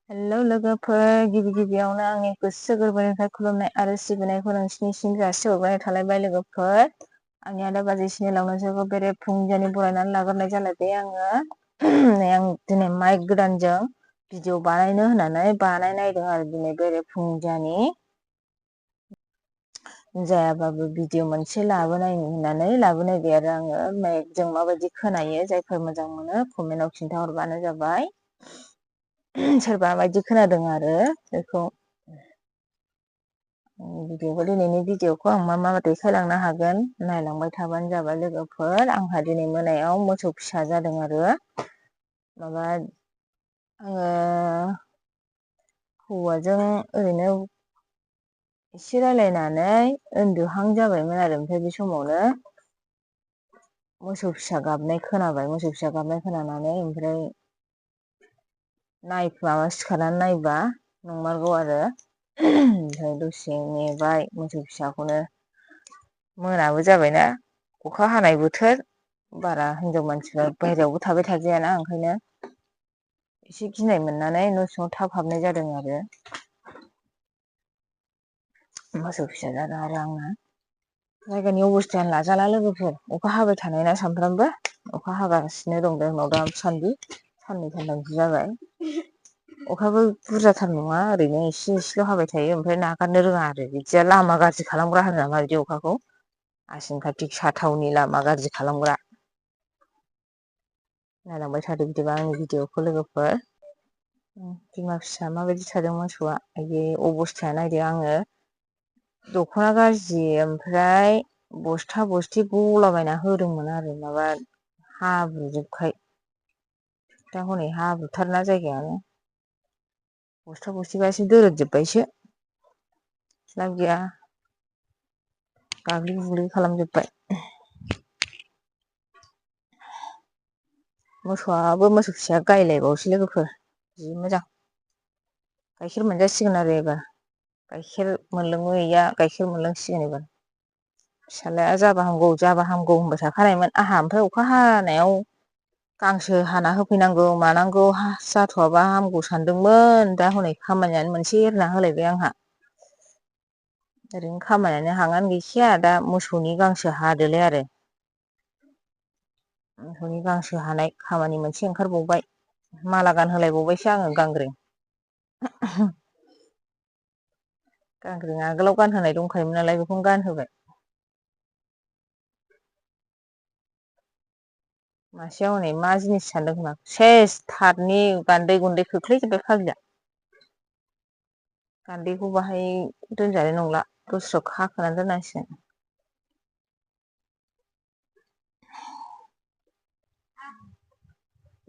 Hello लोगोफोर, गिबि गिबियावनो आंनि गोसो गोरबोनिफ्राय खुलुमनाय आरो सिबिनायखौ नोंसिनिसिम जासिहरग्रोनाय थालायबाय लोगोफोर। आंनि आदा बाजै सिनायलाव नोंसोरखौ बेरे फुंजानि बरायनानै लाग्रोनाय जालायबाय आङो। आं दिनै माइक गोदानजों भिडिअ बानायनो होननानै बानायनायदों आरो दिनै बेरे फुंजानि जायाबाबो भिडिअ मोनसे लाबोनायनो होननानै लाबोनायबाय आरो आङो माइकजों माबायदि खोनायो। जायफोर मोजां मोनो कमेन्टाव खिन्थाहरबानो जाबाय। सोरबा बायदि खोनादों आरो बेखौ दिनैनि भिडिअखौ आं मा देखायलांनो हागोन नायलांबाय थाबानो जाबाय लोगोफोर। आंहा दिनै मोनायाव मोसौ फिसा जादों आरो माबा आङो हौवाजों ओरैनो एसे रायलायनानै उन्दुहां जाबायमोन आरो ओमफ्राय बे समावनो मोसौ फिसा गाबनाय खोनाबाय। मोसौ फिसा गाबनाय खोनानानै ओमफ्राय सिखारनानै नायबा नंमारगौ आरो ओमफ्राय दसे नेबाय मोसौ फिसाखौनो। मोनाबो जाबायना अखा हानाय बोथोर बारा हिनजाव मानसिफ्रा बायहेरायावबो थाबाय थाजायाना ओंखायनो एसे गिनाय मोननानै न' सिङाव थाब हाबनाय जादों आरो। मोसौ फिसा जादों आरो आंना। जायगानि अबस्थायानो लाजाला लोगोफोर, अखा हाबाय थानाय ना सामफ्रामबो। अखा हागासिनो दं जोंनाव दासान्दि साननै सानथामसो जाबाय। अखाबो बुरजाथार नङा ओरैनो एसे एसेल' हाबाय थायो ओमफ्राय नागारनो रोङा आरो बिदिया लामा गाज्रि खालामग्रा होनो नामा बिदि अखाखौ। आसिन कातिक साथावनि लामा गाज्रि खालामग्रा। नायलांबाय थादो बिदिबा आंनि भिडिअखौ लोगोफोर। बिमा फिसा माबायदि थादों मोसौआ, आयै अबस्थाया नायदो आङो दख'ना गाज्रि ओमफ्राय बस्था बस्थि बलाबायना होदोंमोन आरो माबा हाब्रुजोबखाय। दा हनै हाब्रुथारना जायगायानो। बस्था बस्थिबा एसे दोरोदजोब्बायसो। लाब गैया गाग्लि गुग्लि खालामजोब्बाय। मोसौआबो मोसौ फिसाया गायलायबावसै लोगोफोर जि मोजां। गाइखेर मोनजासिगोन आरो एबार। गाइखेर मोनलोंयैया गाइखेर मोनलोंसिगोन एबार। फिसाज्लाया जाबा हामगौ होनबाय थाखानायमोन आंहा, ओमफ्राय अखा हानायाव गांसो हाना होफैनांगौ मानांगौ जाथ'आबा हामगौ सानदोंमोन। दा हनै खामानियानो मोनसे एरना होलायबाय आंहा। ओरैनो खामानियानो हांआनो गैखाया दा मोसौनि गांसो हादोलाय आरो। मोसौनि गांसो हानाय खामानि मोनसे ओंखारबावबाय। माला गानहोलायबावबायसो आङो गांग्रिं। गांग्रिं आगोलाव गानहोनाय दंखायोमोन नालाय बेखौनो गानहोबाय। मासेयाव हनै मा जिनिस सानदों खोमा सेस थातनि गान्दै गुन्दै खोख्लैजोबबाय फाग्लिया। गान्दैखौ बाहाय दोनजानाय नंला दस्रायाव खाखोनानै दोननांसिगोन।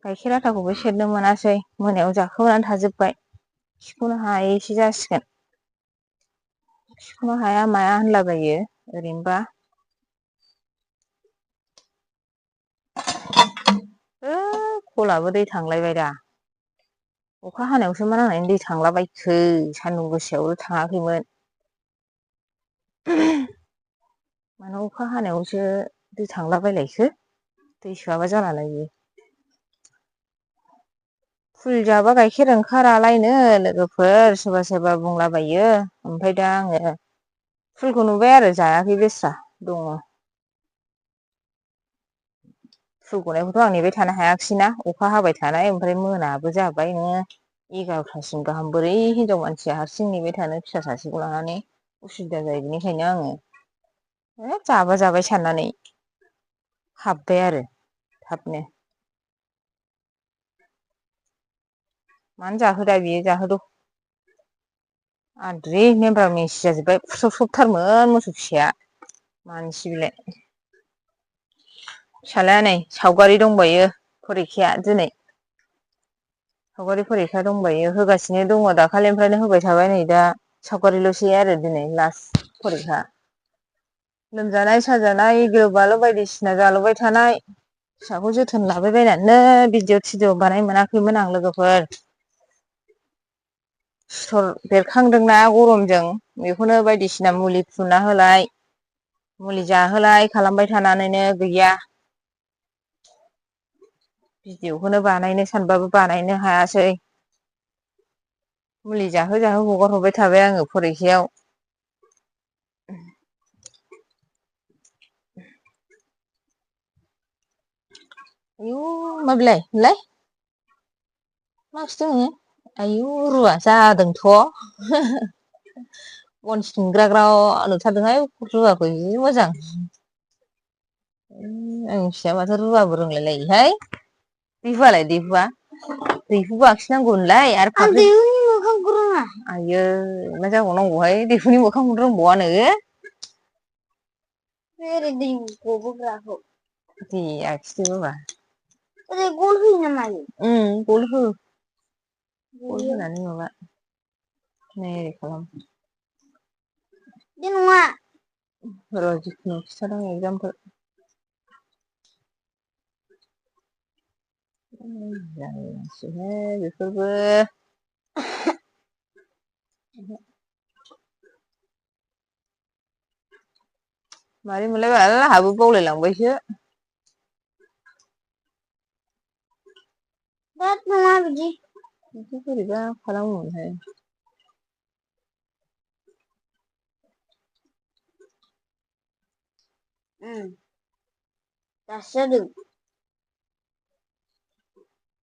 गाइखेर आथाखौबो सेरनो मोनासै मोनायाव जाखोनानै थाजोबबाय। थिखोनो हायैसो जासिगोन। थिखोनो हाया माया होनलाबायो ओरैनोबा। खलाबो दै थांलायबाय दा। अखा हानायावसो मा नांनायनि दै थांलाबायखो सान्दुं गोसायावल' थाङाखैमोन। माने अखा हानायावसो दै थांला बायलायखो दै सोआबा जालालाय बियो। फुल जाबा गाइखेर ओंखारालायनो लोगोफोर सोरबा सोरबा बुंलाबायो। ओमफ्राय दा आङो फुलखौ नुबाय आरो जायाखै बेस्रा दङ। फुल गनायखौथ' आं नेबाय थानो हायाखिसैना अखा हाबाय थानाय ओमफ्राय मोनाबो जाबाय नोङो 11थासिम गाहाम बोरै हिनजाव मानसिया हारसिं नेबाय थानो फिसा सासेखौ लानानै। उसुबिदा जायो बेनिखायनो आङो है जाबा जाबाय साननानै हाबबाय आरो थाबनो। मानो जाहोदा बियो जाहोद'। आद्रि मेमब्रा मेसि जाजोब्बाय फुसाव सबथारमोन मोसौ फिसाया। मानसि बिलाइ फिसाज्लाया नै सावगारि दंबायो फरिखाया दिनै। सावगारि फरिखा दंबायो होगासिनो दङ दाखालिनिफ्रायनो होबाय थाबाय नै दा सावगारिल'सै आरो दिनै लास्ट फरिखा। लोमजानाय साजानाय गिलु बालु बायदिसिना जालुबाय थानाय। फिसाखौ जोथोन लाबाय बायनानैनो भिडिअ थिडिअ बानायनो मोनाखैमोन आं लोगोफोर। सिथर बेरखांदोंना गरमजों बेखौनो बायदिसिना मुलि फुना होलाय मुलि जाहोलाय खालामबाय थानानैनो गैया। भिडिअखौनो बानायनो सानबाबो बानायनो हायासै। मुलि जाहो हगार हरबाय थाबाय आङो फरिखायाव। आयु मा बिलाइ मा ओंख्रि दोङो आयु रुवा जादोंथ'। बन सिनग्राग्राव नुथारदोंहाय रुवाखौ जि मोजां। आं फिसाया माथो रुवाबो रोंलाय लायोहाय। दैहुबो आखिनांगौ होनलाय आरो आं दैहुनि मोखांखौ रोङा। आयै मा जाबावनांगौहाय दैहुनि मोखांखौनो रोंबावानो। ओरै दै गबोग्राखौ दे आखिदो होनबा। ओरै गन होयो ना मायो? गन हो। गन होनानै माबा नै ओरै खालाम। बे नङा र' जिखुनु खिथादों एक्जामपोल। जारलासोहाय बेफोरबो। मारै मोनलाय बाल आंहाबो बावलायलांबायसो। होद नङा बिदि बोरैबा खालामोमोनहाय। दासो जादों।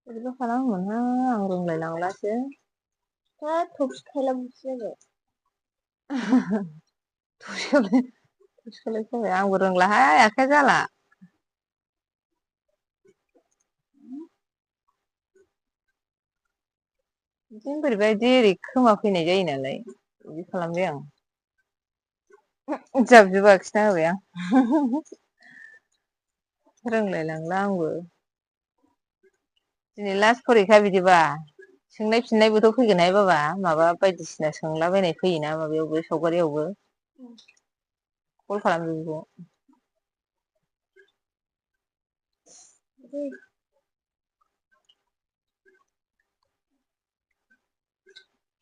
बोरैबा खालामोमोनहाय आं रोंलाय लांलासो। होद थफि खायला जाबाय। थफि खालाय आंबो रोंलाहाय आखाइया जाला। बिदिनो बोरैबा बिदि ओरै खोमा फैनाय जायो नालाय बिदि खालामबाय आं। जाब जुब आखिना होबाय आं। रोंलाय लांला आंबो। दिनै लास्ट फरिखा बिदिबा। सोंनाय फिननायबोथ' फैगोनहाय बाबा माबा बायदिसिना सोंलाबायनाय फैयोना माबायावबो सावगारियावबो। कल खालामदो बिब'।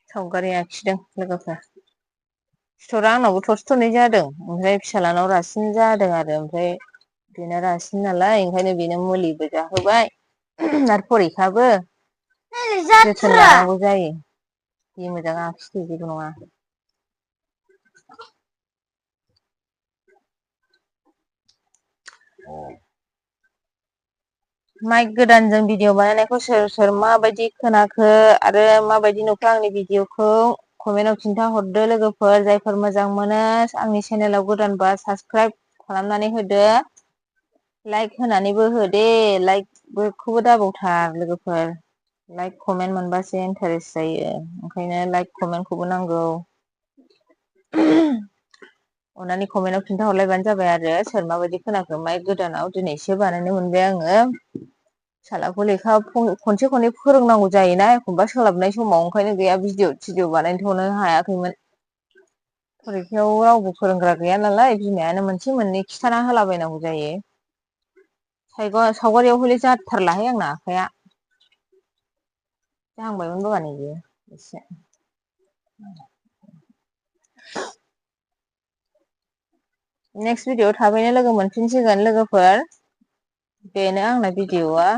सावगारि आखिदों लोगोफ्रा। सिथरा आंनावबो थरसे थरनै जादों ओमफ्राय फिसाज्लानाव रासिन जादों आरो ओमफ्राय बेना रासिन नालाय ओंखायनो बेनो मुलिबो जाहोबाय आरो फरिखाबो जोथोन लानांगौ जायो जि मोजां आखिदो जेबो नङा। माइक गोदानजों भिडिअ बानायनायखौ सोर सोर माबायदि खोनाखो आरो माबायदि नुखो आंनि भिडिअखौ कमेन्टाव खिन्थाहरदो लोगोफोर जायफोर मोजां मोनो आंनि चेनेलाव गोदानबा साबसक्राइब खालामनानै होदो लाइक होनानैबो होदे लाइकखौबो दाबावथार लोगोफोर। लाइक कमेन्ट मोनबासो इन्टारेस्ट जायो ओंखायनो लाइक कमेन्टखौबो नांगौ। अननानै कमेन्टाव खिन्थाहरलायबानो जाबाय आरो सोर माबायदि खोनाखो माइक गोदानाव दिनैसो बानायनो मोनबाय आङो। फिसाज्लाखौ लेखा खनसे खननै फोरोंनांगौ जायोना एखमबा सोलाबनाय समाव ओंखायनो गैया भिडिअ थिडिअ बानायथ'नो हायाखैमोन। फरिखायाव रावबो फोरोंग्रा गैया नालाय बिमायानो मोनसे मोननै खिथाना होलाबायनांगौ जायो। सावगारियाव हले जाथारलाहाय आंना आखाइया। जाहांबायमोन बाबा नैबे एसे। नेक्स्ट भिडिअआव थाबैनो लोगो मोनफिनसिगोन लोगोफोर। बेनो आंना भिडिअ'आ।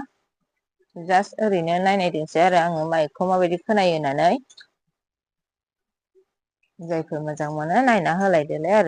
जास्ट ओरैनो नायनायदोंसै आरो आङो माइकखौ माबायदि खोनायो होननानै। जायफोर मोजां मोनो नायना होलायदोलाय आरो।